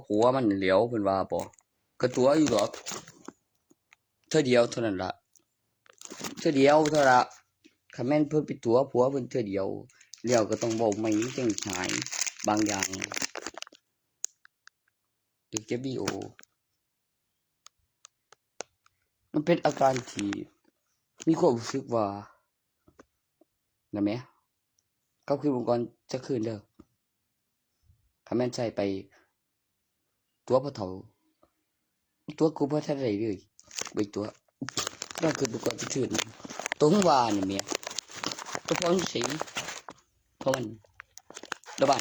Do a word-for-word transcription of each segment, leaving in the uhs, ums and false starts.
ผัวมันแหล้ว เพิ่นว่าบ่ ก็ตั๋วอยู่ดอก เทื่อเดียวเท่านั้นล่ะ เทื่อเดียวเท่าละ คันแม่นเพิ่นไปตั๋วผัวเพิ่นเทื่อเดียว แล้วก็ต้องเว้าใหม่ มันจั่งหาย บางอย่าง เดี๋ยวเก็บวิดีโอ มันเป็นอาการที่มีความรู้สึกว่า นั่นแหม กลับคืนเบิ่งก่อนจักคืนเด้อ คันแม่นใส่ไป ตั๋วพ่อเฒ่า ตั๋วกูบ่ทันได้เลย ไปตั๋ว กลับคืนเบิ่งก่อนจักคืน ตั๋วมึงว่านี่แหม ตั๋วพ่อมึงสิ เพราะมัน ระบาด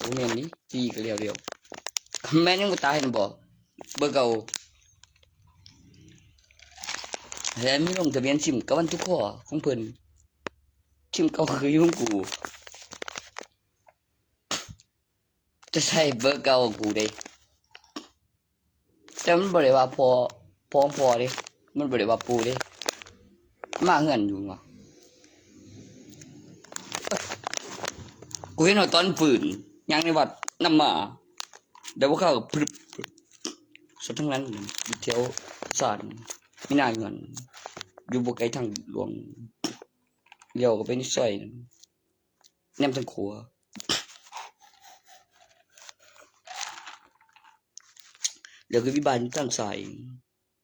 บ่แม่นนี่ ตีกันแล้วๆ แม่นยังบ่ตายหั่นบ่ เบอร์เก่า แถมมีลงทะเบียนซิมกับวันทุกข้อของเพิ่น ซิมเก่าคืออยู่ของกู จะใช้เบอร์เก่าของกูเด้ แต่มันบ่ได้ว่าพ่อ พ่อ พ่อเด้ มันบ่ได้ว่าปู่เด้ มาเฮือนอยู่ว่ะ กูเห็นว่าตอนปืนย่างในวัดนำมา แต่ว่าเขาก็พรึบ สัตว์ทั้งนั้นอยู่แถวศาล มีหน้าเฮือน อยู่บ่ไกลทางหลวง เลี้ยวเข้าไปในซอย แนมทางขวา แล้วก็มีบ้านอยู่ทางซ้าย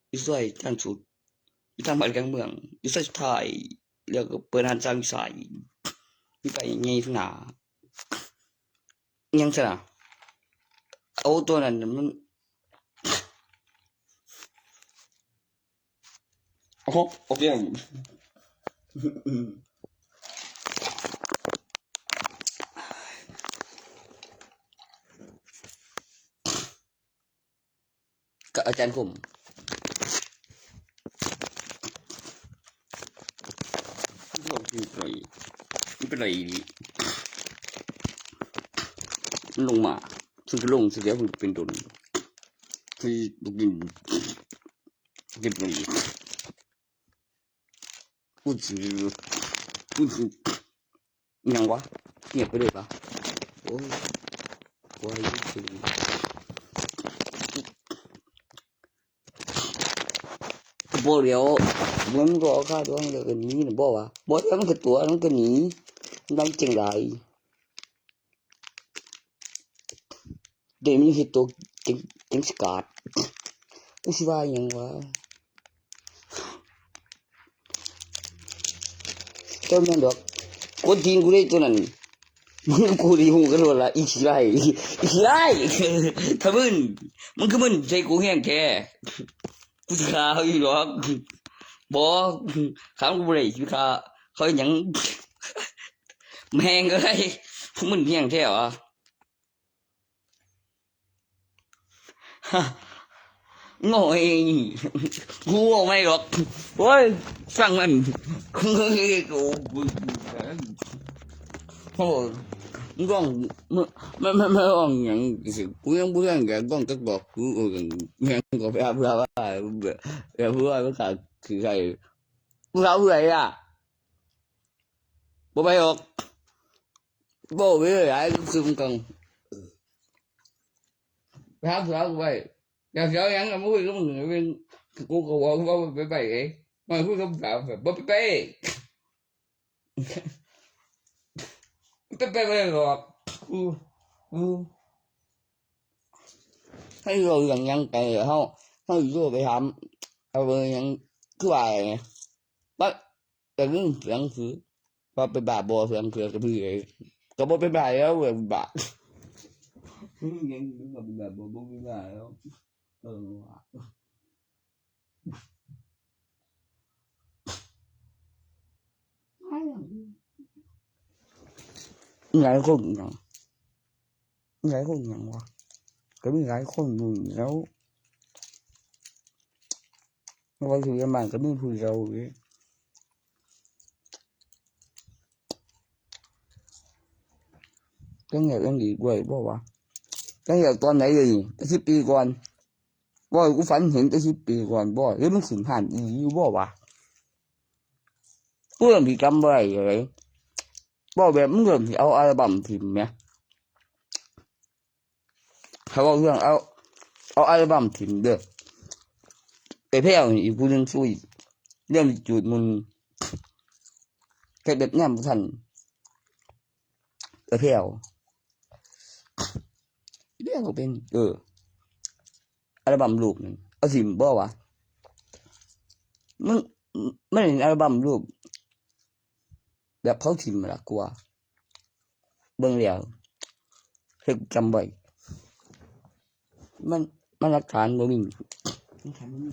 อยู่ซอยทางสุด อยู่ทางบ้านกลางเมือง อยู่ซอยสุดท้าย แล้วก็เปิดร้านซ่างอยู่ซ้าย มีป้ายใหญ่ข้างหน้า อิหยังซะนะ เอาตัวนั้นน่ะมัน โอ้โห โอเค กับอาจารย์คม มันเป็นอะไร มันลงมา ซึ่งก็ลงเสียแล้วมันเป็นโดน คือบุกดิน เก็บลงอีก พูดสิ พูดสิ อิหยังวะ เงียบไปเลยปะ โอ้ย โอ้ย บ่เดี๋ยว มันก็เอาค่าตัวมันก็หนีน่ะ บ่วะ บ่เดี๋ยวมันก็ตั๋ว มันก็หนี มันจั่งใด เดี๋ยวมันเฮ็ดตัวเจ๋ง เจ๋งสกาด กูสิว่าอิหยังวะ เจ้าแม่นดอก กวนตีนกูได้ตัวนั้น มึงกับกูดีฮู้กันโลดละ อีขี้ไล่ อีขี้ไล่ ถ้ามึน มึงคือมึนใส่กูแฮงแท้ กูสิฆ่าเขาอยู่ดอก บ่ ฆ่ากูบ่ได้ สิฆ่าเขาเฮ็ดหยัง แม่งเอ้ย มึงแฮงแท้วะ โง่เอง กูบอกไม่หรอก โอ้ย ช่างมัน กู กู โอ้ มึงร้อง มึง ไม่ ไม่ ไม่ร้องหยัง กูยังบ่ทันได้ร้องจักดอก กู เออ หยังก็ไปหาผู้สาวว่า แบบผู้สาวว่าคือใคร ผู้สาวผู้ใดอะ บ่ไปหรอก บ่ไปเลย ไอ้คือมึงกัง ไปหาผู้สาวกูไป อยากจะเอาหยังก็มาคุยกับมึง เป็น กูก็บอกว่าไปไปเอง มาคุยกับผู้สาวแบบ บ่ไปไป ไปไปบ่ได้หรอก กู กู ให้เราอย่างยังไป เฮา เฮาอยู่ไปถาม เอาเบอร์หยัง คือว่าไง ว่า แต่เรื่องเสียงคือ ว่าไปบ้าบ่เสียงเสือกับพี่เอง ก็บ่ไปบ้าแล้วเว้ย บ้า มึงยังมึงก็ไปบ้าบ่ บ่ไปบ้าแล้ว เออว่ะ หลายคนหยัง หลายคนหยังวะ ก็มีหลายคนอยู่แล้ว ว่าอยู่ในบ้านก็มีผู้เดียวอยู่ จั่งอยากจั่งดีด้วยบ่วะ จั่งอยากตอนไหนเลยนี่ สิบปีก่อน บ่ กูฝันเห็นแต่สิบปีก่อนบ่ หรือมันขึ้นห้านอีหลีอยู่บ่วะ กูเริ่มสิจำบ่ได้เลย บ่แบบมึงเริ่มสิเอาอัลบั้มถิ่มแหม ถ้าเว้าเรื่องเอา เอาอัลบั้มถิ่มเด้อ ไอ้แพรวนี่อีกผู้หนึ่งซุย เรื่องจูดมุน เฮ็ดแบบแนมบ่ทัน ไอ้แพรว ไอ้แพรวก็เป็น เออ อัลบั้มลูกนั่น เอาถิ่มบ่วะ มึง มันเป็นอัลบั้มลูก แบบเขาถิ่มละกว่า เบิ่งแล้ว เฮ็ดจำไว้ มัน มันหลักฐานบ่มี หลักฐานบ่มี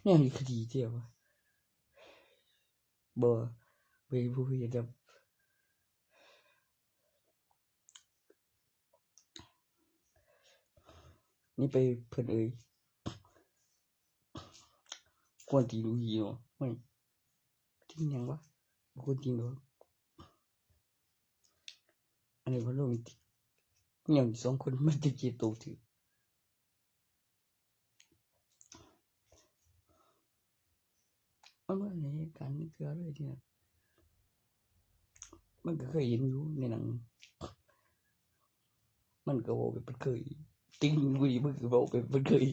แนวนี้คดีเดียววะ บ่ บ่ บ่เฮ็ดดอก นี่ไปเพิ่นเอ่ย กวนตีนอีหลีเนาะ ไม่ ตีนหยังวะ บ่กวนตีนดอก อันนี้พัดลมอีกติ อิหยังสองคนมันจะเกลียดโตถือ มันบ่ได้เฮ็ดการเทื่อเลยเนี่ย มันก็เคยเห็นอยู่ในหนัง มันก็เว้าแบบเพิ่นเคย ติงกูนี่มันก็เว้าแบบเพิ่นเคย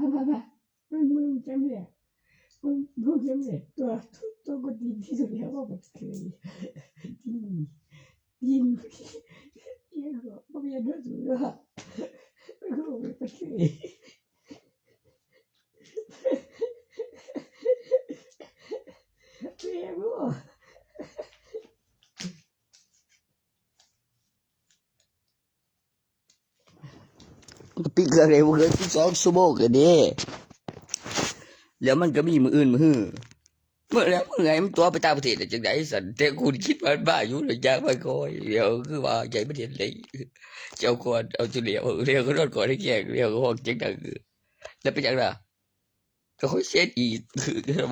มามามามึง มึงจำเนี่ย มึง มึงจำเนี่ย ตัว ตัวคนดีที่สุดแล้วก็แบบเคย ที่ ยิน เรียกว่าบ่มีอันเลิศสุดแล้วอะ ก็บ่มีประเทศ เรียกว่า มันก็ปิดเครื่องได้บ่เกินสิบสองชั่วโมงก็เด้ แล้วมันก็มีมื้ออื่นมื้อฮือ มื้อแล้วมื้อไงมันตั๋วไปต่างประเทศได้จังใด๋ซั่น แต่กูคิดว่าบ้าอยู่แล้วอยากไปคอย เดี๋ยวคือว่าใจมันเย็นเลย เจ้าก่อนเอาจุเลียว เลียวก็นอนก่อนให้แขก เลียวก็ห้องเสียงดัง แล้วเป็นหยังล่ะ ก็ค่อยเช็ดอีก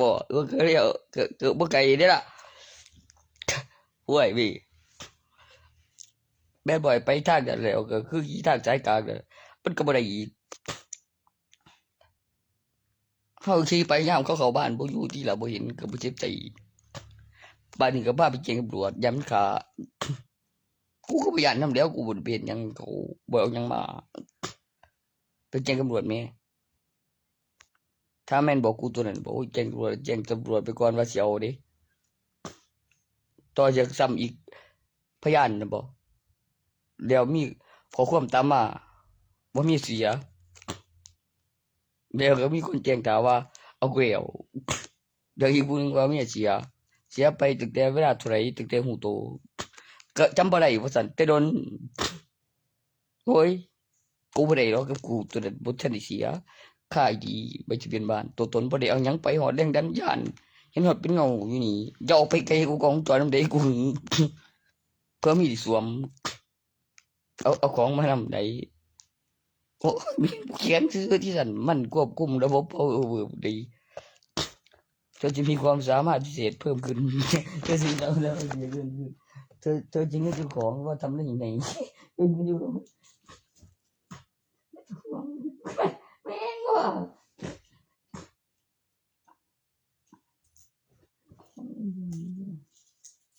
บ่ ก็เลียว ก็ ก็บ่ไกลเด้ล่ะ ห้วยพี่ แม่นบ่อยไปทางนั้นแล้ว ก็คือขี่ทางสายกลางน่ะ มันก็บ่ได้อีก เฮาขี่ไปยามเขาเข้าบ้านบ่อยู่ติล่ะ บ่เห็นก็บ่เจ็บใจ บาดนี้ก็พาไปแจ้งตำรวจ ย้านมันฆ่า กูก็บ่ย้านนำแหล้ว กูบ่ได้ไปเฮ็ดหยังเขา บ่เอาหยังมา ไปแจ้งตำรวจแหม ถ้าแม่นบอกกูตัวนั้น บอก โอ้ย แจ้งตำรวจ แจ้งตำรวจไปก่อนว่าสิเอาเด้ ต่อจากซ้ำอีก พยานน่ะบ่ แล้วมีข้อความตามมา บ่มีเสีย แล้วก็มีคนแจ้งข่าวว่า เอาแก้ว แล้วอีกผู้หนึ่งว่าเมียเสีย เสียไปตั้งแต่เวลาเท่าใด ตั้งแต่ฮู้โต ก็จำบ่ได้ว่าซั่น แต่โดน โอ้ย กูบ่ได้หรอก กับกูตัวนั้นบ่ทันได้เสีย ค่าดี ใบทะเบียนบ้าน ตัวตนบ่ได้เอาหยังไป ฮอดแรงดัน ย้าน เห็นฮอดเป็นเงาอยู่นี่ อย่าออกไปไกล กูกล้องวงจรนำเด้ กูหึง เผื่อมีสิสวม เอา เอาของมานำได้ โอ้ มีเขียนซื่อที่ซั่น มันควบคุมระบบ power ได้ เธอจะมีความสามารถพิเศษเพิ่มขึ้น เธอจะมีความสามารถพิเศษเพิ่มขึ้น เธอ เธอจะเงินเจ้าของว่าทำได้ยังไง เป็นอยู่ แม่งว่ะ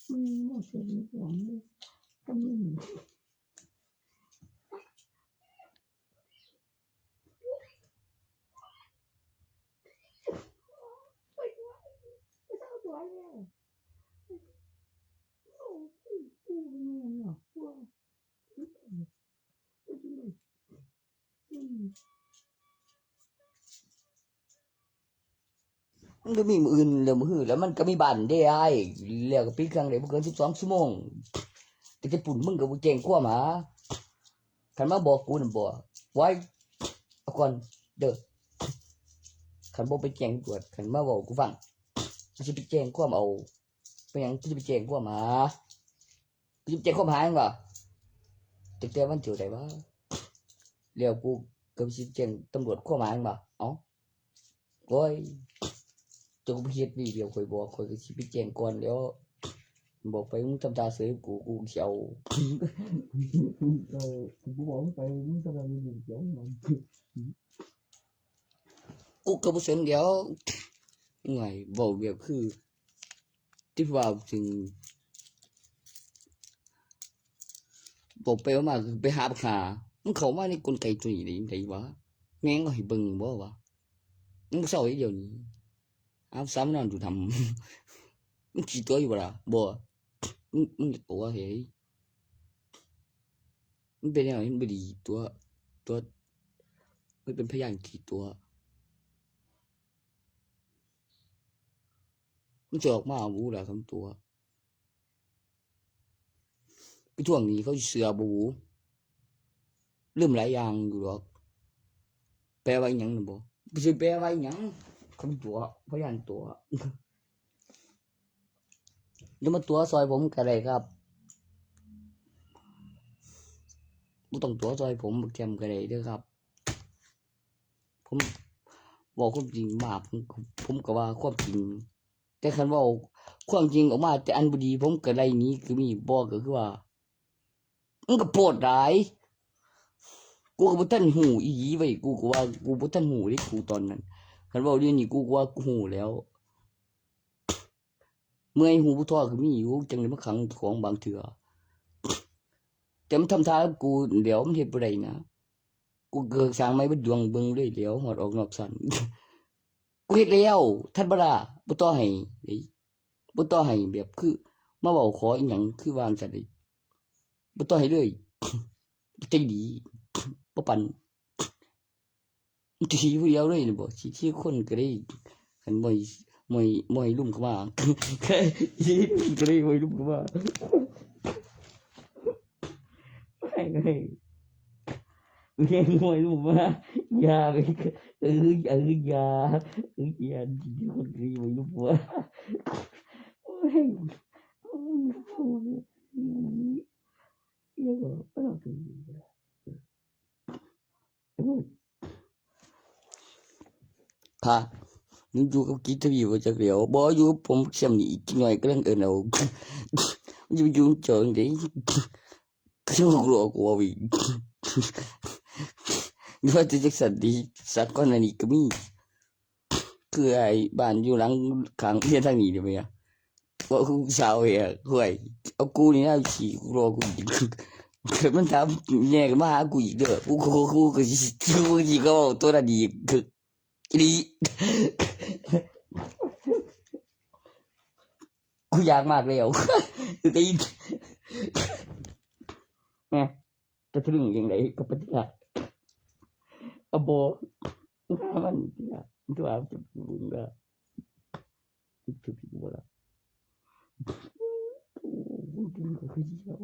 มันบ่เป็นของก็มี มันก็มีมื้ออื่นแล้วมื้อฮือแล้วมันก็มีบ้านเด้อ้าย แล้วก็ปิดเครื่องได้บ่เกินสิบสองชั่วโมง แต่จะปุ่นมึงก็บ่แจ้งความหา คันมาบอกกูนั่นบ่ ไว้ เอาก่อนเด้อ ค คันบ่ไปแจ้งตำรวจ คันมาเว้ากูฟัง กูสิไปแจ้งความเอา เป็นหยังกูสิไปแจ้งความหา กูสิไปแจ้งความหาหยังวะ ตั้งแต่วันเที่ยวใดวะ แล้วกูก็สิไปแจ้งตำรวจความหาหยังวะ เอ้า โอ้ย เจ้าก็บ่เฮ็ดวีเดียว ข่อยบอก ข่อยก็สิไปแจ้งก่อนแหล้ว บอกไป มึงทำตาเสยกู กูสิเอา เออ กูบอกมึงไป มึงทำตาเสยกู เดี๋ยวมึง กูก็บ่สนแหล้ว ไง เว้าแบบคือ ที่ว่าถึง บอกไปว่ามาคือไปหาปัญหา มันเข้ามาในกลไกตัวนี้ได้ยังไงวะ แม่งเอาให้เบิ่งบ่วะ มึงเศร้าอีเดียวนี้ เอาซ้ำนอนอยู่ทำ มึงขี้ตัวอยู่บ่ล่ะ บ่ มึง มึงจะตัวเฮ้ย มันเป็นแนวนี้มันบ่ดีตัว ตัว มันเป็นพยานขี้ตัว มันจะออกมาเอาบูล่ะคำตัว ไปทวงหนี้เขาสิเชื่อบ่บู เริ่มหลายอย่างอยู่ดอก แปลว่าอีหยังน่ะบ่ บ่ใช่แปลว่าอีหยัง คำตัว พยานตัว อย่ามาตัวซอยผมก็ได้ครับ บ่ต้องตัวซอยผม บักแจมก็ได้เด้อครับ ผมบอกความจริงมา ผมก็ ผมก็ว่าความจริง แต่คันเว้าความจริงออกมา แต่อันบ่ดี ผมก็ไล่หนีก็มี บ่ก็คือว่า มันก็โพดหลาย กูก็บ่ทันฮู้อีหลีเว้ย กูก็ว่ากูบ่ทันฮู้เด้ กูตอนนั้น คันเว้าเรื่องนี้กูก็ว่ากูฮู้แล้ว เมื่อยฮู้บ่ท่อก็มีอยู่ จั่งได้มาขังเจ้าของบางเทื่อ แต่มันทำท่ากับกูแหล้ว มันเฮ็ดบ่ได้นะ กูเกิดสร้างไม้เบิดดวงเบิ่งเลยแหล้ว ฮอดออกนอกชั้น กูเฮ็ดแล้ว ทันบ่ล่ะ บ่ต่อให้ เอ้ย บ่ต่อให้แบบคือ มาเว้าขออีหยังคือว่าจั่งซั้นเด้ บ่ต่อให้เลย ใจดี บ่ปาน สิผู้เดียวเลยนี่บ่ สิ สิคนก็ได้ คันบ่ให้ บ่ให้ บ่ให้ลุมเข้ามา ก็ได้ บ่ให้ลุมเข้ามา ไม่ ไม่ ไม่ให้บ่ให้ลุมมา อย่าไป เออ เออ อย่า เออ อย่า สิคนก็ได้ บ่ให้ลุมมา โอ้ย โอ้ย โอ้ย อย่าบอกว่าเราเป็น พา หนูอยู่กับกิจทวีบ่จักแหล้ว บ่อยู่กับผม ส่ำนี้อีกจักหน่อยกำลังเอิ้นเอา มันจะไปอยู่กับเจ้าจั่งใด คือบ่กลัวกูเอาอีก ว่าแต่จั่งซั้นติ สักก่อนอันนี้ก็มี คือไอ้บ้านอยู่หลังข้างเฮียนทางนี้เด้แม่ ว่ากูสาวเอ้ย ห่วย เอากูนี่นะ สิกลัวกูอีก มันถามแย่งมาหากูอีกเด้อ กู กู กู กูก็สิ กูก็สิก็เอาตัวนั้นอีก อีหลี กูอยากมากแล้ว ได้ยิน แม่ จะทะลึ่งจั่งใดกับปฏิบัติ เอาบ่ มัน ตัวจะบุญก็ ถือผิดบ่ล่ะ โอ้ย กินก็คือเดียว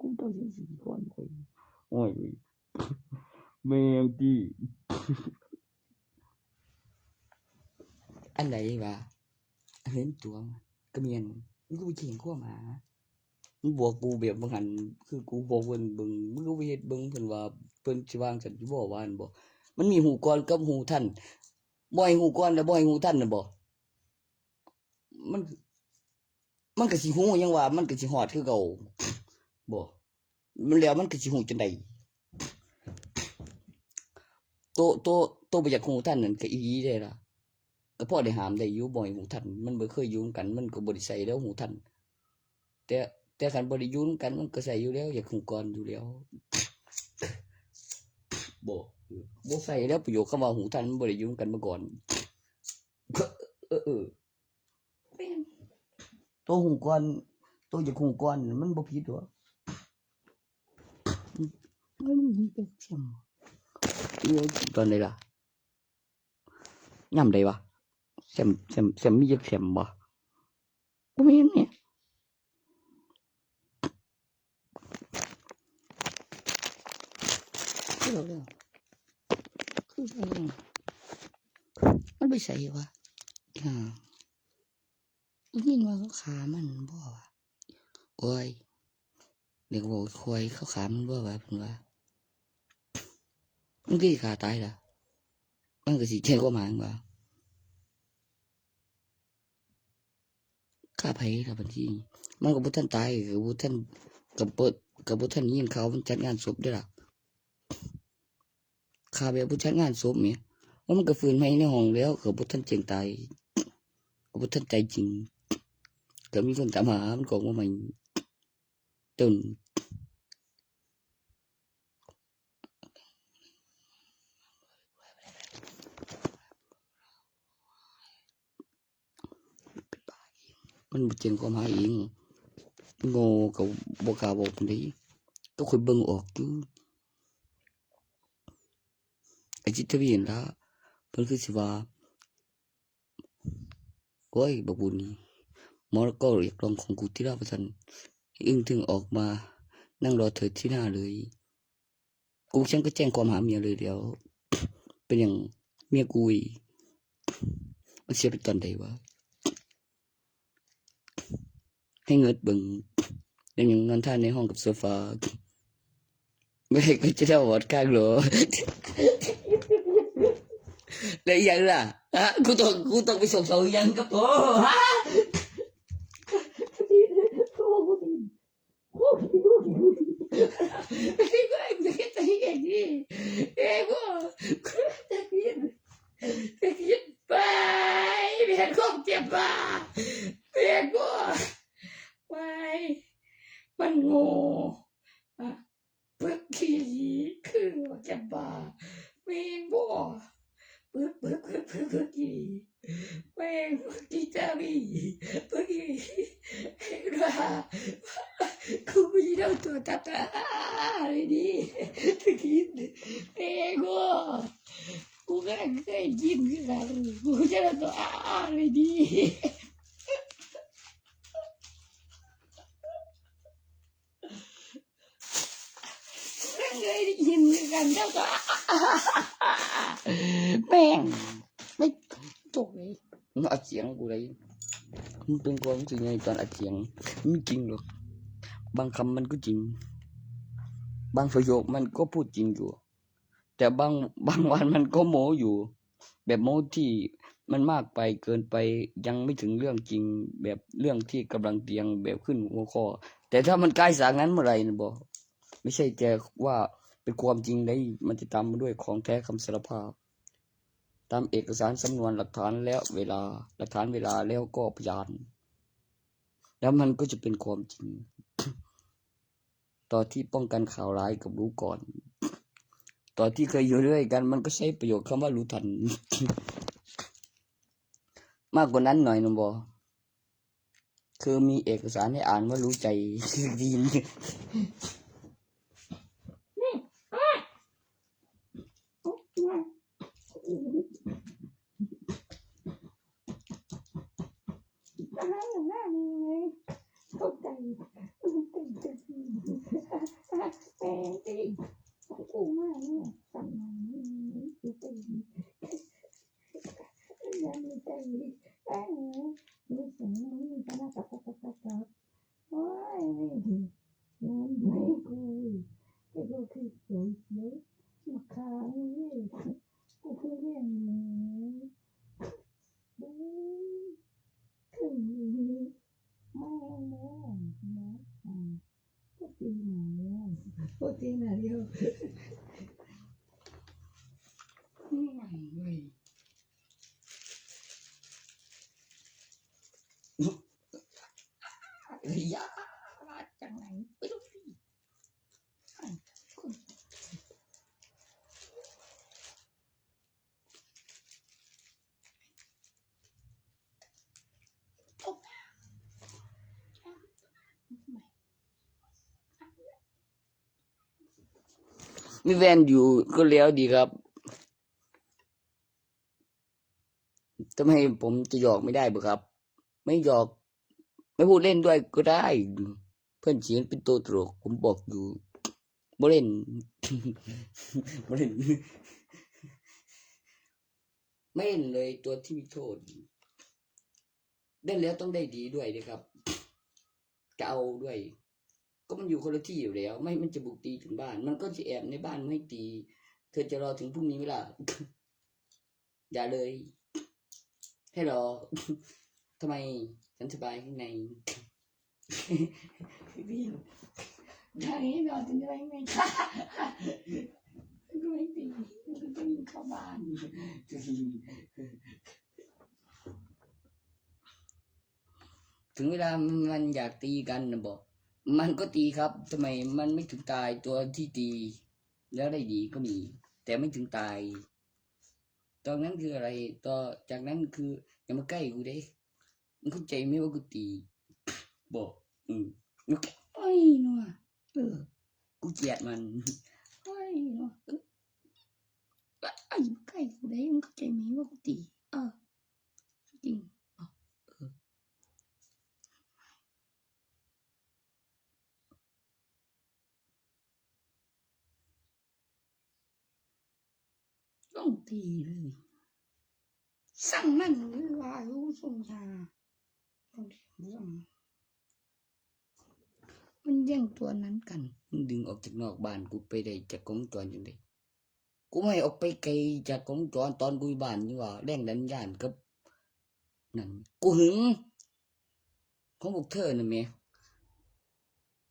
กูต้องสิก่อน โอ้ย โอ้ย แม่งติ อันใดวะ เห็นตัวมัน ก็แม่น มึงก็ไปเถียงความหา มึงบอกกูแบบว่าหั่น คือกูบอกเพิ่นเบิ่ง มึงก็ไปเฮ็ดเบิ่ง เพิ่นว่า เพิ่นสิว่าจั่งซั้นอยู่บ่ ว่าหั่นบ่ มันมีฮู้ก่อนกับฮู้ทัน บ่ให้ฮู้ก่อนแล้วบ่ให้ฮู้ทันน่ะบ่ มัน มันก็สิฮู้หยังว่า มันก็สิฮอดคือเก่า บ่ มันแล้วมันก็สิฮู้จั่งใด โต โต โตบ่อยากฮู้ทันนั่นก็อีหลีเด้ล่ะ ก็พอได้ห้ามได้อยู่ บ่ให้ฮู้ทัน มันบ่เคยอยู่นำกัน มันก็บ่ได้ใส่แล้วฮู้ทัน แต่ แต่คันบ่ได้อยู่นำกัน มันก็ใส่อยู่แล้ว อยากฮู้ก่อนอยู่แล้ว บ่ บ่ใส่แล้วประโยคคำว่าฮู้ทัน มันบ่ได้อยู่นำกันมาก่อน เออ เออ แม่น โตฮู้ก่อน โตอยากฮู้ก่อน มันบ่ผิดดอก มันมีจักแซม เดี๋ยวตอนใดล่ะ ยามใดวะ แซม แซม แซมมีจักแซมบ่ บ่แม่นเนี่ย คืออะไรอะ คืออะไรอะ มัน ใส่วะ อ่า ได้ยินว่าเขาฆ่ามันบ่วะ โอ้ย เด็กบอกคอยเขาฆ่ามันบ่วะ เพิ่นว่า มันคือฆ่าตายล่ะ มันก็สิแจ้งความหามันว่า ฆ่าไผล่ะบัดนี้ มันก็บ่ทันตาย ก็บ่ทัน ก็บ่ ก็บ่ทันได้ยินข่าวมันจัดงานศพเด้อล่ะ ฆ่าแบบบ่จัดงานศพแหม ว่ามันก็ฟื้นใหม่ในห้องแล้ว ก็บ่ทันแจ้งตาย ก็บ่ทันตายจริง ก็มีคนตามหามันก็ออกมาใหม่ จน มันบ่แจ้งความหาเอง โง่ก็บ่กล้าบอกปานใด ก็ข้อยเบิ่งออกอยู่ ไอ้จิตทวีนั่นล่ะ เพิ่นคือสิว่า โอ้ย บักบุญ มรดกเรียกร้องของกูติล่ะ ว่าซั่น อึ้งทึ่งออกมา นั่งรอเธอที่หน้าเลย กูจั่งก็แจ้งความหาเมียเลยเดี๋ยว เป็นหยังเมียกูอีก มันเสียไปตอนใดวะ ให้เงิดเบิ่ง ยังยังนอนท่าในห้องกับโซฟา ไม่ให้กูจะได้วอดข้างหรอ แล้วอีหยังล่ะ ฮะ กูต้อง กูต้องไปส่งเสาอีหยังกับโต ฮะ เอ้ยบ่ ไป แม่นความเจ็บบ่ แม่นบ่ ไป มันโง่ อะ ปึกขี้หยีคือว่าจะบ้า แม่นบ่ ปึก ปึก ปึก ปึก ปึกขี้หยี แม่นบ่ ขี้จาวี ปึกขี้หยี เห็นว่า กูมีน้ำตัวตัดตาเลยดิ ปึกขี้หยี แม่นบ่ กูก็เคยกินคือกัน กูจะน้ำตัวเลยดิ เคยได้ยินคือกัน เจ้าก็ แม่ง ไม่ตกเลย มึงอัดเสียงกูเลย มันเป็นความรู้สึกไงตอนอัดเสียง ไม่จริงหรอก บางคำมันก็จริง บางประโยคมันก็พูดจริงอยู่ แต่บาง บางวันมันก็โม้อยู่ แบบโม้ที่มันมากไปเกินไป ยังไม่ถึงเรื่องจริง แบบเรื่องที่กำลังเตรียม แบบขึ้นหัวข้อ แต่ถ้ามันใกล้สางนั้นเมื่อไหร่นะบอก ไม่ใช่แต่ว่าเป็นความจริงได้ มันจะตามมาด้วยของแท้คำสารภาพ ตามเอกสารสำนวนหลักฐานแล้วเวลา หลักฐานเวลาแล้วก็พยาน แล้วมันก็จะเป็นความจริง ตอนที่ป้องกันข่าวร้ายกับรู้ก่อน ตอนที่เคยอยู่ด้วยกัน มันก็ใช้ประโยคคำว่ารู้ทัน มากกว่านั้นหน่อยหนึ่งบ่ คือมีเอกสารให้อ่านว่ารู้ใจ ดี เข้าใจ เข้าใจ กูมากเนี่ย สั่งมาเนี่ย กูใจดี ยังมีใจดี เอ้ย มีเสียงมีคณะกับกับกับกับ โอ้ย นี่ดิ น้ำไม่กู ไอ้พวกที่สวยๆ มาค้างนี่ กูเพิ่งเรียนหนู โอ้ย ขึ้นนี่ แม่งโม่นะ อ่า พวกตีหนาแล้ว พวกตีหนาแล้ว โอ้ย เฮ้ย อย่า มาจากไหน ไปดูสิ มีแฟนอยู่ก็แล้วดีครับ ทำไมผมจะหยอกไม่ได้บ่ครับ ไม่หยอก ไม่พูดเล่นด้วยก็ได้ เพื่อนเขียนเป็นตัวตลก ผมบอกอยู่ บ่เล่น บ่เล่น ไม่เล่นเลยตัวที่มีโทษ เล่นแล้วต้องได้ดีด้วยนะครับ จะเอาด้วย ก็มันอยู่คนละที่อยู่แล้ว ไม่ มันจะบุกตีถึงบ้าน มันก็จะแอบในบ้านไม่ให้ตี เธอจะรอถึงพรุ่งนี้ไหมล่ะ อย่าเลย ให้รอ ทำไม ฉันสบายข้างใน พี่ อย่าให้รอ ฉันสบายข้างใน ก็ไม่ตี ก็วิ่งเข้าบ้าน ถึงเวลามันอยากตีกันนะบอก มันก็ตีครับ ทำไมมันไม่ถึงตายตัวที่ตี แล้วได้ดีก็มี แต่ไม่ถึงตาย ตอนนั้นคืออะไร ต่อจากนั้นคือ อย่ามาใกล้กูเด้ มึงเข้าใจไหมว่ากูตี บอก อืม มึงไอ้หนว เออ กูเกลียดมัน ไอ้หนว เออ ไอ้ใกล้กูได้ มึงเข้าใจไหมว่ากูตี เออ จริง บอก เออ ต้องตีเลย สั่งนั่นเลยว่า โอ้ ส่งยา ต้องเรียนเรื่อง มันแย่งตัวนั้นกัน มึงดึงออกจากนอกบ้านกูไปได้จากกล้องวงจรจังได๋ กูไม่ให้ออกไปไกลจากกล้องวงจร ตอนกูอยู่บ้านนี่ว่า แรงดันยานกับ นั่น กูหึง ของพวกเธอนั่นแหม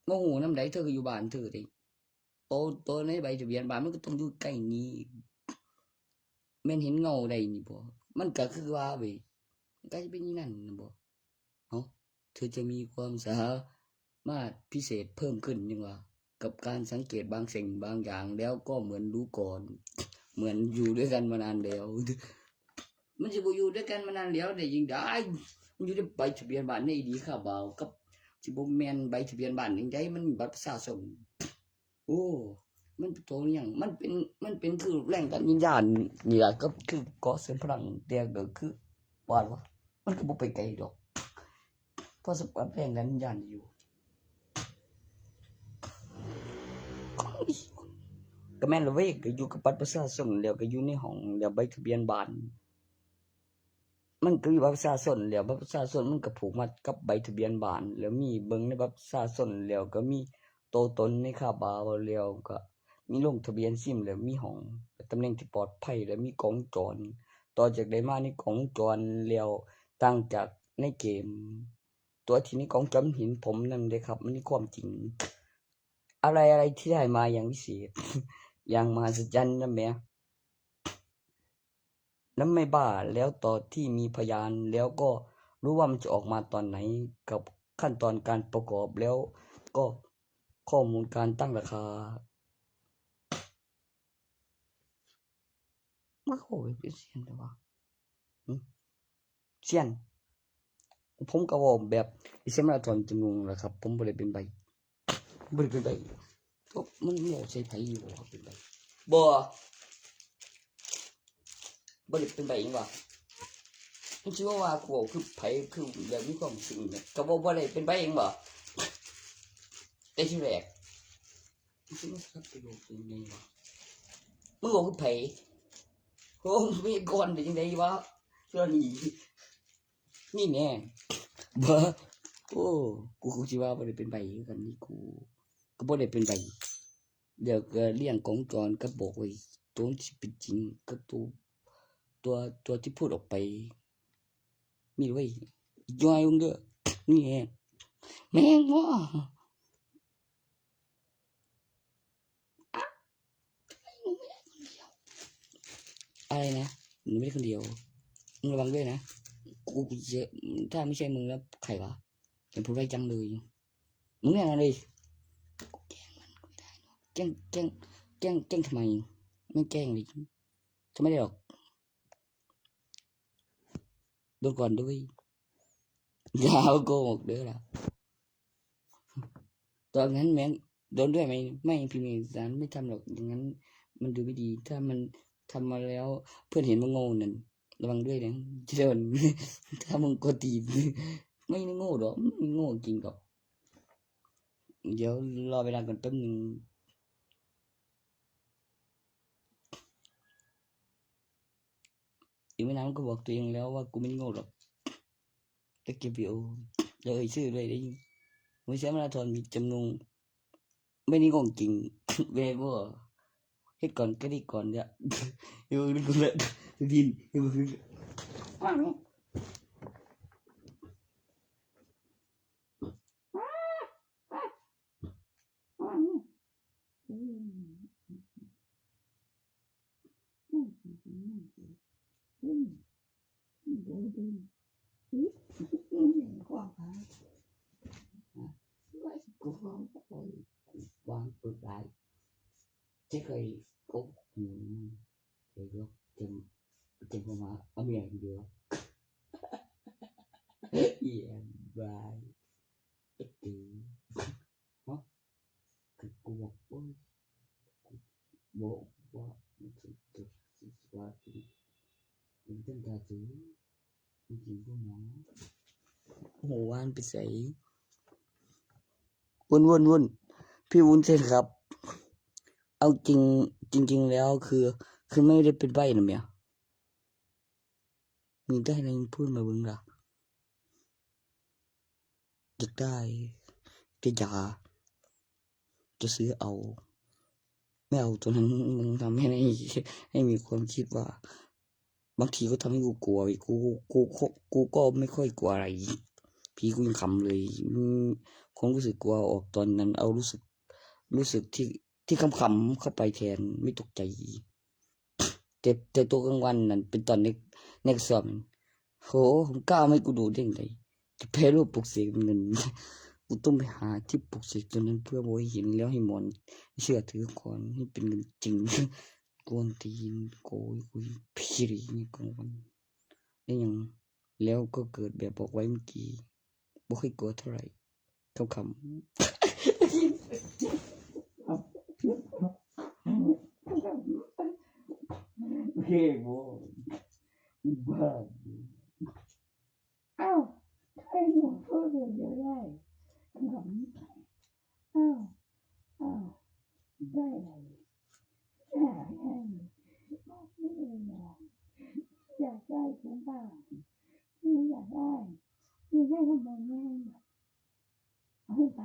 บ่ฮู้นำใด๋ เธอก็อยู่บ้านเธอเด้ โต โตในใบทะเบียนบ้านมันก็ต้องอยู่ใกล้นี้ แม่นเห็นเงาได้นี่บ่ มันก็คือว่าเว้ย มันก็สิเป็นอย่างนั้นน่ะบ่ เอ้า เธอจะมีความสามารถพิเศษเพิ่มขึ้นยังว่า กับการสังเกตบางสิ่งบางอย่าง แล้วก็เหมือนรู้ก่อน เหมือนอยู่ด้วยกันมานานแล้ว มันสิบ่อยู่ด้วยกันมานานแล้วได้จั่งใด๋ มันอยู่ในใบทะเบียนบ้านในอีหลีคาบาว กับสิบ่แม่นใบทะเบียนบ้านจั่งใด๋ มันบัตรประชาชน โอ้ มันเป็นตัวอิหยัง มันเป็น มันเป็นคือแรงดันวิญญาณนี่ล่ะ ก็คือก่อเสริมพลัง แต่ก็คือว่าล่ะ มันก็บ่ไปไกลดอก พอสัมผัสแรงดันวิญญาณอยู่ ก็แม่นละเว้ย ก็อยู่กับบัตรประชาชน แล้วก็อยู่ในห้อง แล้วใบทะเบียนบ้าน มันก็มีบัตรประชาชน แล้วบัตรประชาชนมันก็ผูกมัดกับใบทะเบียนบ้าน แล้วมีเบิ่งในบัตรประชาชน แล้วก็มีตัวตนในคาบาว แล้วก็มีลงทะเบียนซิม แล้วมีห้อง ตำแหน่งที่ปลอดภัย แล้วมีกล้องวงจร ต่อจากได้มาในกล้องวงจร แล้วต่างจากในเกม ตัวที่ในกล้องวงจรมันเห็นผมนั่นเด้ครับ มันมีความจริง อะไรอะไรที่ได้มาอย่างวิเศษ อย่างมหัศจรรย์นะแหม นั้นไม่บ้า แล้วต่อที่มีพยาน แล้วก็รู้ว่ามันจะออกมาตอนไหน กับขั้นตอนการประกอบ แล้วก็ข้อมูลการตั้งราคา มันก็เป็นเสียงแต่ว่า หึ เซียน ผมก็เว้าแบบอีสานมาถอนจมูกล่ะครับ ผมบ่ได้เป็นใบ้ บ่ได้เป็นใบ้ ก็มันเว้าใส่ไผอยู่บ่ครับเป็นใบ้ บ่ บ่ได้เป็นใบ้หยังวะ มันสิว่าว่ากูเว้าคือไผ คือแบบมีความรู้สึกอิหยัง ก็บ่ บ่ได้เป็นใบ้หยังบ่ แต่ทีแรก มึงสิมาสับประโยคเป็นไงวะ มึงบอกคือไผ โอ้ มีก่อนได้จังได๋วะ เชื่อนี่ นี่แน่ บ่ โอ้ กู กูสิว่าบ่ได้เป็นใบ้คือกันนี่ กู ก็บ่ได้เป็นใบ้ เดี๋ยวก็เรียงกล้องวงจรก็บอกไว้ ตัวที่เป็นจริงกับตัว ตัว ตัวที่พูดออกไป มีไว้ ย่อยมึงเด้อ นี่แหละ แม่งบ่ อะไรนะ หนูไม่ได้คนเดียว มึงระวังด้วยนะ กู กูจะ ถ้าไม่ใช่มึงแล้วใครวะ เป็นผู้ไร้จังเลย มึงเนี่ยอะไร แกล้งมันก็ไม่ได้เนอะ แกล้ง แกล้ง แกล้ง แกล้งทำไม ไม่แกล้งเลย ทำไมได้หรอก โดนก่อนด้วย อย่าโกหกเด้อล่ะ ตอนนั้นแม่งโดนด้วยไหม ไม่ พิมพ์เอกสารไม่ทำหรอก อย่างนั้นมันดูไม่ดี ถ้ามันทำมาแล้วเพื่อนเห็นว่าโง่นั่น ระวังด้วยนะ จะโดน ถ้ามึงกลัวตีน ไม่ได้โง่หรอก ไม่โง่จริงหรอก เดี๋ยวรอเวลาก่อนแป๊บนึง อีกไม่นานมันก็บอกตัวเองแล้วว่ากูไม่ได้โง่หรอก แต่เก็บวิดีโอแล้วเอ่ยชื่อด้วยได้ยิน ไม่ใช่มาราธอนมีจำนวน ไม่ได้โง่จริง ไม่ได้บอกเฮ็ดก่อนก็ได้ก่อนเนี่ย อยู่นี่กูเลยดินอยู่นี่ วางปึกได้ที่เคยโอ้อืมเคยยกเต็มเต็มประมาณเอาเมียอยู่เดียวเอียนบายเอ็ดดีเนาะคือกูบอกโอ้ยกูบอกว่ามันถึงจุดที่ว่าถึงเป็นเส้นทางถึงจริงๆก็มองโอ้โหว่านไปใส่ วุ่นวุ่นวุ่นพี่วุ้นเส้นครับ เอาจริง จริง ๆ แล้วคือ คือไม่ได้เป็นใบ้นะเมียมีได้อะไรพูดมาเบิ่งล่ะอยากได้จะยาจะซื้อเอา ไม่เอาตัวนั้นมันทำให้ให้มีความคิดว่า บางทีก็ทำให้กูกลัวอีกกูกูกูกูก็ไม่ค่อยกลัวอะไร ผีกูยังขำเลยอืมความรู้สึกกลัวออกตอนนั้น เอารู้สึก รู้สึกที่ที่ขำๆเข้าไปแทนไม่ตกใจ แต่แต่ตัวกลางวันนั่นเป็นตอนในในสอบนั่นโหมึงกล้าไม่กูดูได้ไงจะแพ้รูปปลุกเสกเงินกูต้องไปหาที่ปลุกเสกตัวนั้นเพื่อโวยหินแล้วให้หมอนเชื่อถือก่อนให้เป็นเงินจริงกวนตีนโกยกุยผีนี่กลางวันได้ยังแล้วก็เกิดแบบบอกไว้เมื่อกี้บ่ค่อยกลัวเท่าไหร่เขาขำโอเคโว้ยบ้า เอ้าใครหนูพูดอยู่เดียวได้ขำเอ้าเอ้าได้อะไรอยากได้อยากได้ของบ้านไม่อยากได้ไม่ได้ทำไมไม่ให้หมดเอาให้ไป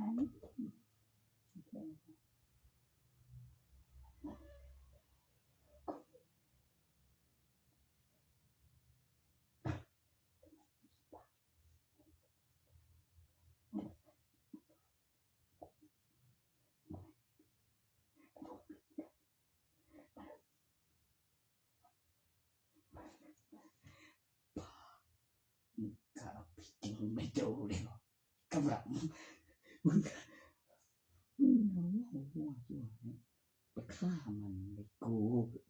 มึงฆ่าผิดจริงไม่เจ้าเลยเหรอกำลังมึงมึงเอาหัวตัวนี้ไปฆ่ามันเลยกู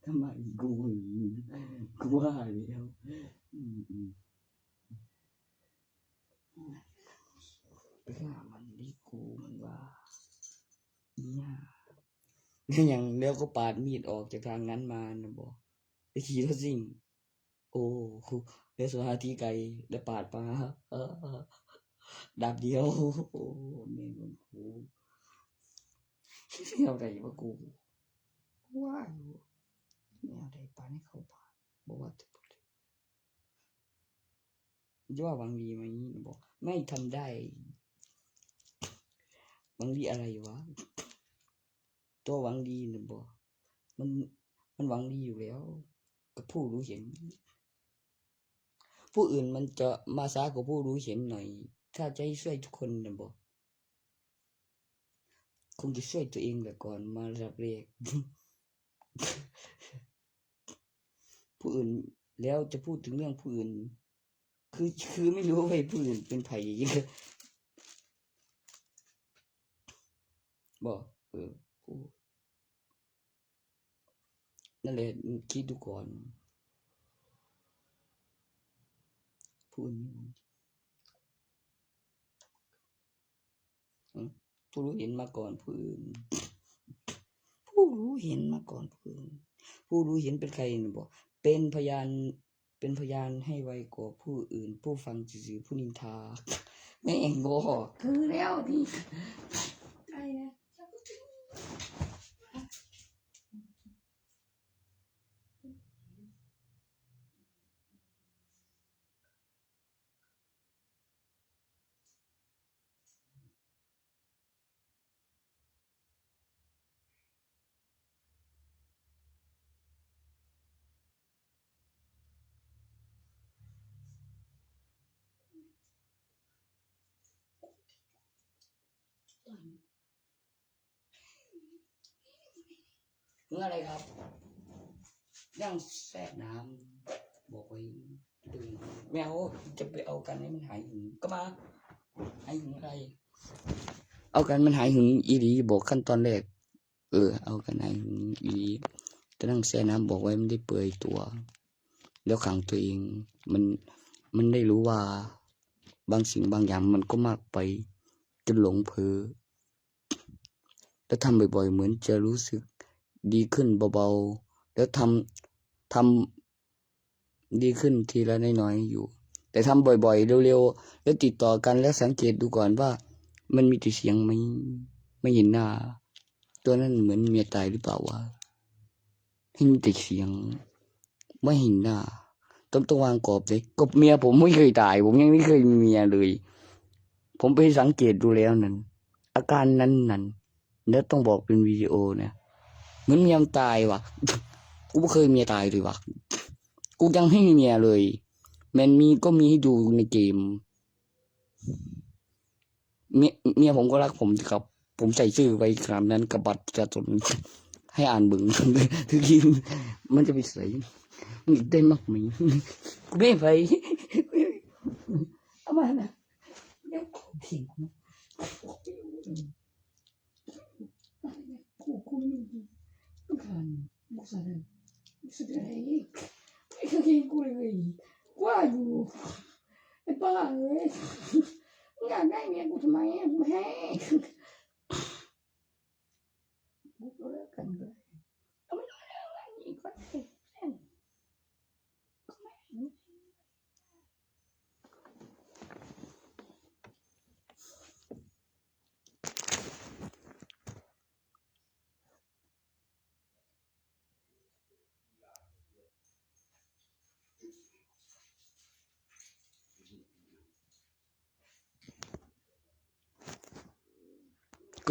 ทำไมกูกูว่าแล้วอืมอืมไปฆ่ามันดิกูมันว่าอีหยังแล้วก็ปาดมีดออกจากทางนั้นมานะบอกไปขี่รถซิ่ง โอ้เรียนสมาธิไกลได้ปาดปาเออดับเดียวโอ้แม่งมันกูแนวใดวะกูว่าอยู่แนวใดปาดให้เขาปาดบอกว่าจะจะว่าหวังดีไหมบอกไม่ทำได้หวังดีอะไรวะ ตัวหวังดีนะบอกมันมันหวังดีอยู่แล้ว กับผู้รู้เห็น ผู้อื่นมันจะมาช้ากว่าผู้รู้เห็นหน่อย ถ้าจะให้ช่วยทุกคนนะบอกคงจะช่วยตัวเองแหละก่อนมาระดับแรก ผู้อื่นแล้วจะพูดถึงเรื่องผู้อื่น คือคือไม่รู้ว่าผู้อื่นเป็นไผบอกเออผู้นั่นแหละคิดดูก่อนผู้อื่นไม่รู้อืมผู้รู้เห็นมาก่อนผู้อื่น ผู้รู้เห็นมาก่อนผู้อื่น ผู้รู้เห็นเป็นใครนะบอกเป็นพยานเป็นพยานให้ไวกว่าผู้อื่น ผู้ฟังซื่อๆผู้นินทาแม่งบอกคือแล้วนี่ใครนะ ถึงอะไรครับ ยังแช่น้ำบอกไว้ ไม่เอา จะไปเอากันให้มันหายหึงก็มา หายหึงอะไร เอากันมันหายหึงอีหลีบอกขั้นตอนแรก เออ เอากันหายหึงอีหลี แต่นั่งแช่น้ำบอกไว้มันได้เปื่อยตัว แล้วขังตัวเอง มัน มันได้รู้ว่า บางสิ่งบางอย่างมันก็มากไป จนหลงเผลอ แล้วทำบ่อยๆ เหมือนจะรู้สึกดีขึ้นเบาๆ แล้วทำ ทำดีขึ้นทีละน้อยๆ อยู่ แต่ทำบ่อยๆ เร็วๆ แล้วติดต่อกัน แล้วสังเกตดูก่อนว่า มันมีแต่เสียงไหม ไม่เห็นหน้า ตัวนั้นเหมือนเมียตายหรือเปล่าวะ ให้มีแต่เสียง ไม่เห็นหน้า ต้อง ต้องวางกรอบเลย ก็เมียผมไม่เคยตาย ผมยังไม่เคยมีเมียเลย ผมไปสังเกตดูแล้วนั้น อาการนั้นนั้น แล้วต้องบอกเป็นวิดีโอนะ เหมือนเมียมันตายวะ กูไม่เคยเมียตายเลยวะ กูยังไม่มีเมียเลย แมนมีก็มีให้ดูในเกม เมีย เมียผมก็รักผมครับ ผมใส่ชื่อไว้ขนาดนั้นกับบัตรประชาชน ให้อ่านเบิ่ง คือมันจะไปใส่ มันได้มากไหม กูไม่ไป เอามานะ เดี๋ยวกูทิ้งนะ กู กูไม่รู้ กูทาน กูใส่ กูใส่ ไอ้กางเกงกูเลย ว่าอยู่ ไอ้บ้าเอ้ย มึงอยากได้เมียกูทำไมอะ กูให้ กูก็เลิกกันเลย ก็ไม่ต้องเลิกกันอีกก็ได้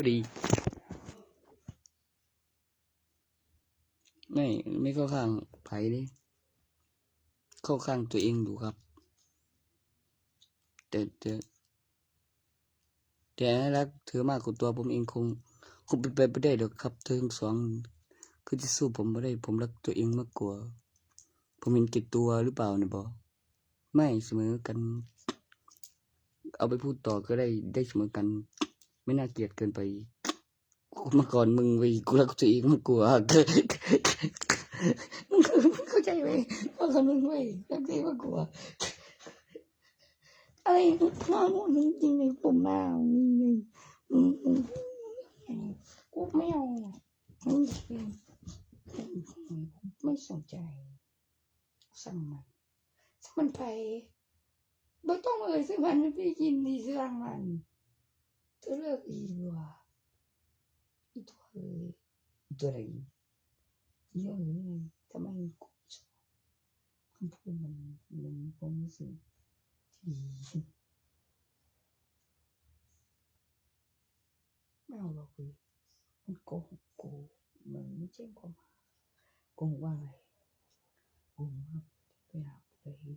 ก็ดี ไม่ ไม่เข้าข้างไผเลย เข้าข้างตัวเองอยู่ครับ แต่ แต่ แต่รักเธอมากกว่าตัวผมเองคง คงเป็นไปไม่ได้หรอกครับ เธอทั้งสอง คือจะสู้ผมไม่ได้ ผมรักตัวเองมากกว่า ผมเห็นแก่ตัวหรือเปล่าเนี่ยบอ ไม่เสมอกัน เอาไปพูดต่อก็ได้ ได้เสมอกัน ไม่น่าเกลียดเกินไป กูมาก่อนมึงเว้ย กูรักตัวเองมากกว่า มึงเข้าใจไหม ว่าคนมึงเว้ย รักตัวเองมากกว่า อะไร มาพูดจริงๆเลย ผมมา มึง มึง มึง กูไม่เอา มึง ไม่สนใจ สั่งมัน สั่งมันไป บ่ต้องเอ่ยชื่อมัน พี่ยินดีสั่งมัน ตัวเลือกอีกว่า อีตัวเอ่ย อีตัวไหน อีตัวไหน ทำไมกูชอบคำพูดมัน มันมีความรู้สึกที่ดี ไม่เอาหรอกเว้ย มันโกหกกู มันไม่แจ้งความหา โกหกว่าอะไร โกหกว่าไปหาผู้ใด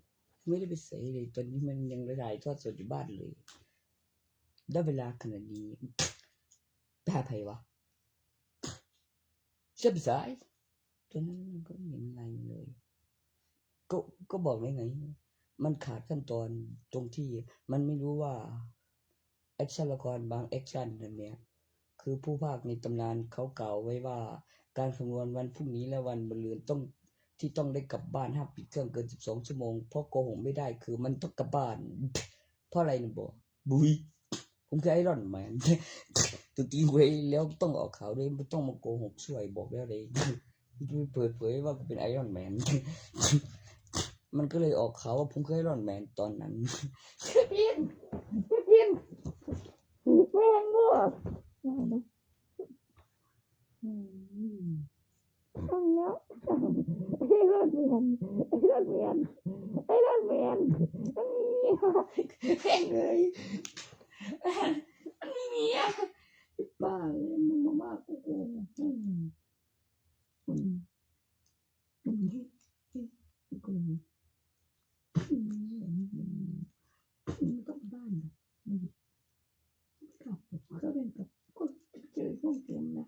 ไม่ได้ไปใสเลย ตอนนี้มันยังถ่ายทอดสดอยู่บ้านเลย ได้เวลาขนาดนี้ ไปหาไผวะ เชื่อไปสาย ตัวนั้นมันก็ไม่เห็นอะไรเลย ก็ ก็บอกแล้วไง มันขาดขั้นตอนตรงที่มันไม่รู้ว่า แอคชั่นละครบางแอคชั่นนั่นเนี่ย คือผู้พากย์ในตำนานเขากล่าวไว้ว่า การคำนวณวันพรุ่งนี้และวันมะรืนต้อง ที่ต้องได้กลับบ้านห้ามปิดเครื่องเกินสิบสองชั่วโมง เพราะโกหกไม่ได้ คือมันต้องกลับบ้าน เพราะอะไรนะบอก บุย ผมคือไอรอนแมน ตัวจริงเว้ย แล้วต้องออกข่าวด้วย ไม่ต้องมาโกหกช่วย บอกแล้วเลย เปิดเผยว่ากูเป็นไอรอนแมน มันก็เลยออกข่าวว่าผมคือไอรอนแมนตอนนั้น เพี้ยน เพี้ยน แม่งบ่ อืม เอาแล้ว ไอรอนแมน ไอรอนแมน ไอรอนแมน มันมี แม่งเอ้ย มันมีเมีย บ้าเลย มึงมาว่ากู กู อืม อืม อืม อืม อืม อืม กลับบ้านนะ อืม กลับ ก็เป็นกับ ก็เจอช่วงเตรียมนะ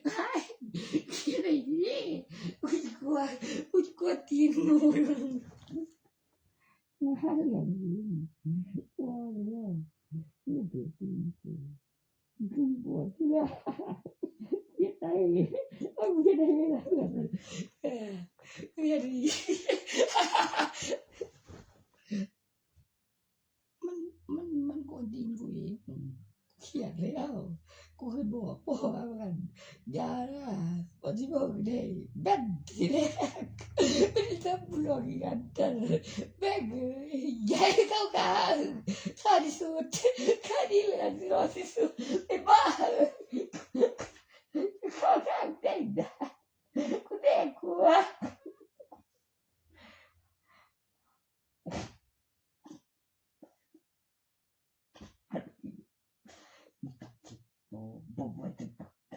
ไอ้เขียนอะไรนี่กูจะกลัวกูจะกลัวตีนหนูอยู่ ว่าแล้วว่าแล้วนี่เดี๋ยวตีนกู กินปวดเชื่อคิดได้เอาคิดได้ไม่ได้แบบนั้นเออเรียนดีมันมันมันกวนตีนกูเองเขียนแล้วกูเคยบอกพ่อว่ากันอย่านะวันที่บอกได้แบนทีแรกไม่ได้ใจ บลอกอีกอันกันแม่งเอ้ยใหญ่เท่ากันข้าที่สุดข้าที่เหลือที่รอดที่สุดไอ้บ้าเอ้ยข้าข้างเต้นได้กูเด็กหัว โอ้บ่ว่าจะตกใจ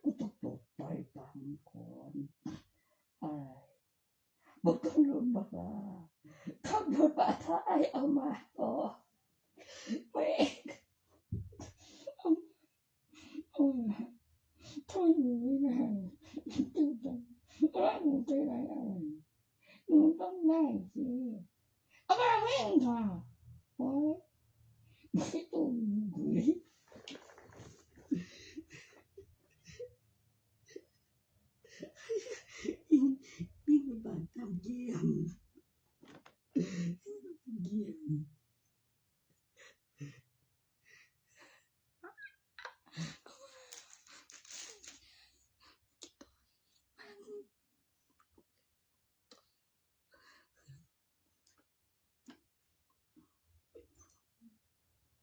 กูต้องตกใจตามก่อนอ้ายบอกตำรวจบอกว่าขับรถปาดท้ายเอามาต่อแม่งเอาเอามาช่วยหนูหน่อยตื่นใจว่าหนูใจร้ายอะไรหนูต้องได้สิ เอามาแม่งค่ะโอ้ยไม่ตุ่มเลย ยิ่งยิ่งมันบาดทำเยี่ยมเยี่ยม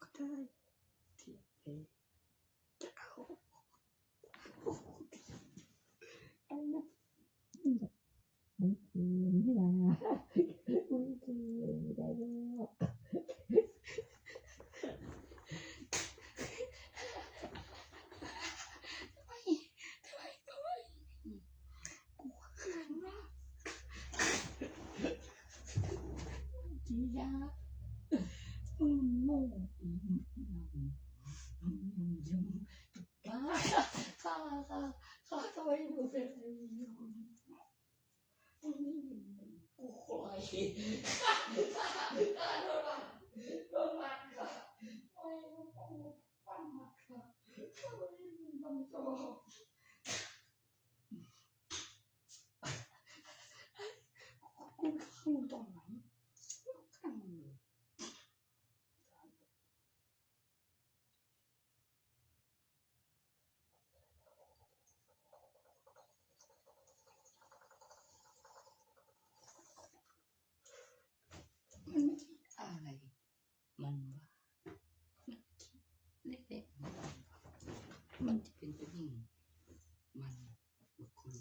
ก็ได้ที่เอจะเอาอันนั้นมันคือนี่ล่ะมันคือได้บ่ทำไมทำไมทำไม กูเขินมากจียามึงโง่อีกมึงยังยังยังข้าข้าข้าข้าทำไมหนูเป็นอย่างนี้กูคอยข้าข้าข้าโดนหมัดโดนหมัดค่ะทำไมกูฟันหมัดค่ะทำไมมึงทำตัว กูฆ่ามึงตอนไหนกูฆ่ามึงเลยมันไม่คิดอะไร มันว่ามันคิดเล็กๆมันจะเป็นตัวเองมันบอกคน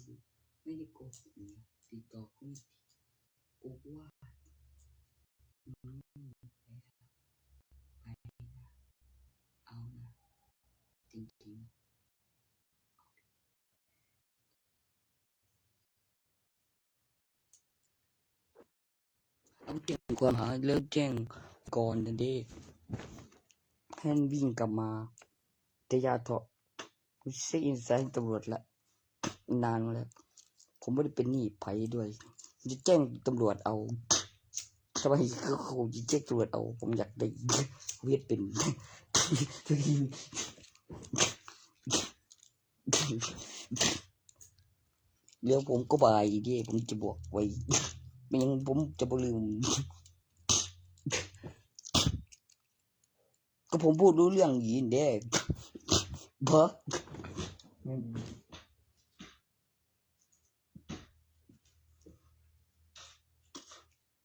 ไม่ได้โกหกเนี่ยติดต่อก็ไม่ติดกูว่ามันไม่มีใครไปนะเอานะจริงๆ ต้องแจ้งความหาแล้วแจ้งก่อนนะเด้ให้มันวิ่งกลับมาแต่อย่าเถาะกูเช็คอินไซต์ตำรวจละนานมาแล้วผมไม่ได้เป็นหนี้ไผด้วยจะแจ้งตำรวจเอาทำไมคือผมจะแจ้งตำรวจเอาผมอยากได้เวทเป็น เดี๋ยวผมก็บายเด้ผมจะบอกไว้ไม่งั้นผมจะบ่ลืมก็ผมพูดรู้เรื่องอีนเด้บ่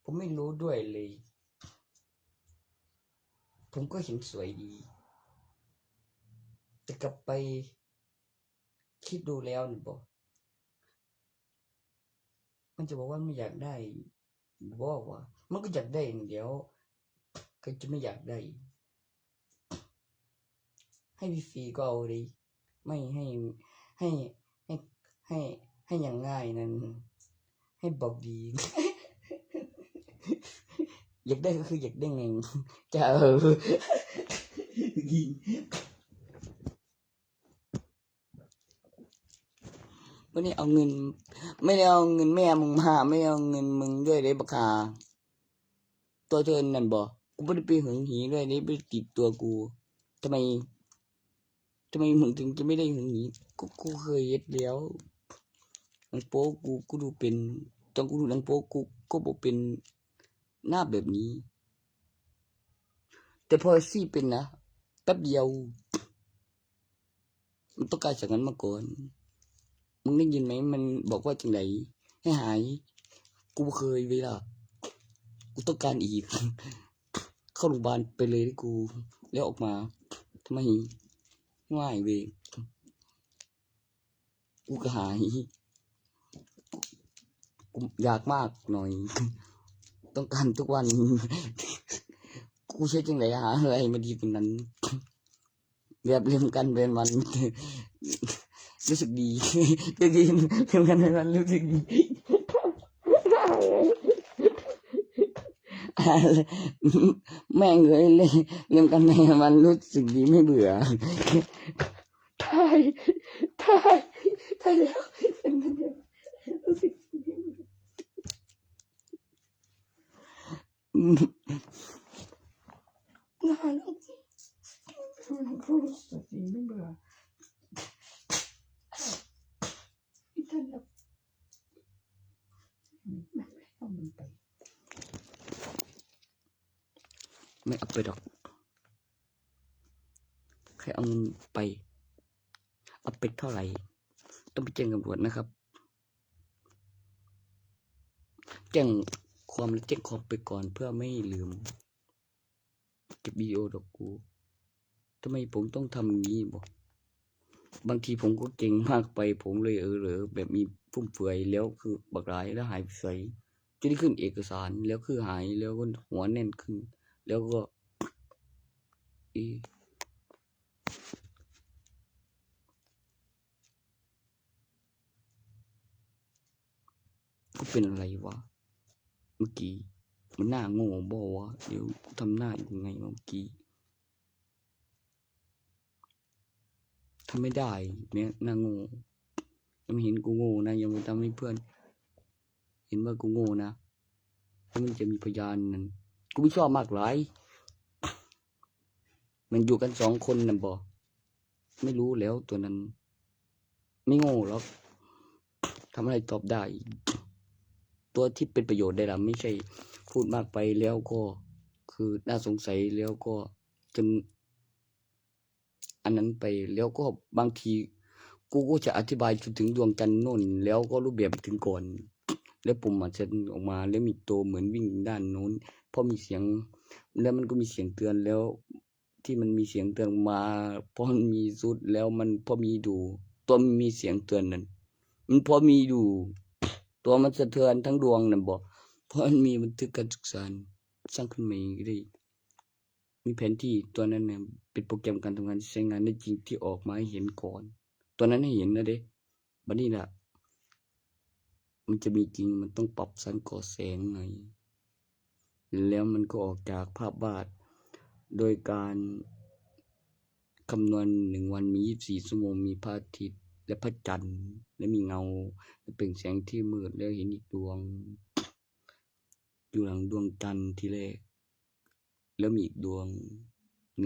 ผมไม่รู้ด้วยเลยผมก็เห็นสวยดีแต่กลับไป คิดดูแล้วนี่บ่มันจะบอกว่าไม่อยากได้บ่วะมันก็อยากได้อย่างเดียวก็จะไม่อยากได้ให้ฟรีๆก็เอาเลยไม่ให้ให้ให้ให้ให้อย่างง่ายนั้นให้บอกดีอยากได้ก็คืออยากได้ไงจะเอา ไม่ได้เอาเงิน ไม่ได้เอาเงินแม่มึงมาไม่ได้เอาเงินมึงด้วยเด้บักฮาตัวเธอนั่นบ่กูไม่ได้ไปหึงหีด้วยเด้ไม่ได้ติดตัวกูทำไมทำไมมึงถึงจะไม่ได้หึงหีกูกูเคยเฮ็ดแล้วหนังโป๊กูกูดูเป็นตอนกูดูหนังโป๊กูก็บ่เป็นหน้าแบบนี้ แต่พอซี่เป็นนะแป๊บเดียวมันต้องการจากนั้นมาก่อน มึงได้ยินไหมมันบอกว่าจังไดให้หาย กูบ่เคยเวลา กูต้องการอีก เข้าโรงพยาบาลไปเลยกู แล้วออกมาทำไม ไม่เวย กูกระหาย กูอยากมากหน่อย ต้องการทุกวัน กูใช้จังได๋หาอะไรมาดีกว่านั้น แบบเล่มกันเป็นวัน รู้สึกดี ได้ยินเล่มกันเป็นวันรู้สึกดี แม่งเอ้ย เล่มกันเป็นวันรู้สึกดีไม่เบื่อ ถ่าย ถ่าย ถ่ายแล้ว รู้สึกดีไม่เบื่อ นานแล้ว รู้สึกดีไม่เบื่อ อีท่านแบบ ไม่เอามันไป ไม่เอาไปดอก ใครเอาเงินไป เอาไปเท่าไหร่ ต้องไปแจ้งตำรวจนะครับ แจ้งความและแจ้งความไปก่อนเพื่อไม่ให้ลืม เก็บวิดีโอดอกกู ทำไมผมต้องทำอย่างนี้บ่ บางทีผมก็เก่งมากไป ผมเลยเออเหลอแบบมีฟุ่มเฟือย แล้วคือบักหลายแล้วหายไปไส จะได้ขึ้นเอกสาร แล้วคือหาย แล้วก็หัวแน่นขึ้น แล้วก็ เอ๊ะ กูเป็นอะไรวะ เมื่อกี้ มันหน้าโง่บ่วะ เดี๋ยวกูทำหน้ายังไงวะเมื่อกี้ ทำไม่ได้เนี่ย หน้าโง่ ยังไม่เห็นกูโง่นะ ยังไม่ทำให้เพื่อน เห็นว่ากูโง่นะ แล้วมันจะมีพยานนั่น กูไม่ชอบมากหลาย มันอยู่กันสองคนน่ะบ่ ไม่รู้แล้วตัวนั้น ไม่โง่หรอก ทำอะไรตอบได้ ตัวที่เป็นประโยชน์ได้ละ ไม่ใช่พูดมากไปแล้วก็ คือน่าสงสัย แล้วก็จน อันนั้นไป แล้วก็บางที กูก็จะอธิบายจนถึงดวงจันทร์โน่น แล้วก็รูปแบบถึงก่อน แล้วผมอาจจะออกมา แล้วมีตัวเหมือนวิ่งด้านโน้น เพราะมีเสียง แล้วมันก็มีเสียงเตือน แล้วที่มันมีเสียงเตือนมา เพราะมันมีสุด แล้วมันพอมีดู ตัวมันมีเสียงเตือนนั่น มันพอมีดู ตัวมันสะเทือนทั้งดวงนั่นบ่ เพราะมันมีบันทึกการสื่อสาร สร้างขึ้นมาเองก็ได้ มีแผนที่ตัวนั้นน่ะ เป็นโปรแกรมการทำงานที่ใช้งานได้จริงที่ออกมาให้เห็นก่อน ตัวนั้นให้เห็นนะเด้ บัดนี้ล่ะ มันจะมีจริง มันต้องปรับสังเคราะห์แสงไง แล้วมันก็ออกจากภาพวาด โดยการคำนวณหนึ่งวันมียี่สิบสี่ชั่วโมง มีพระอาทิตย์และพระจันทร์ และมีเงา และเปล่งแสงที่มืด แล้วเห็นอีกดวง อยู่หลังดวงจันทร์ทีแรก แล้วมีอีกดวง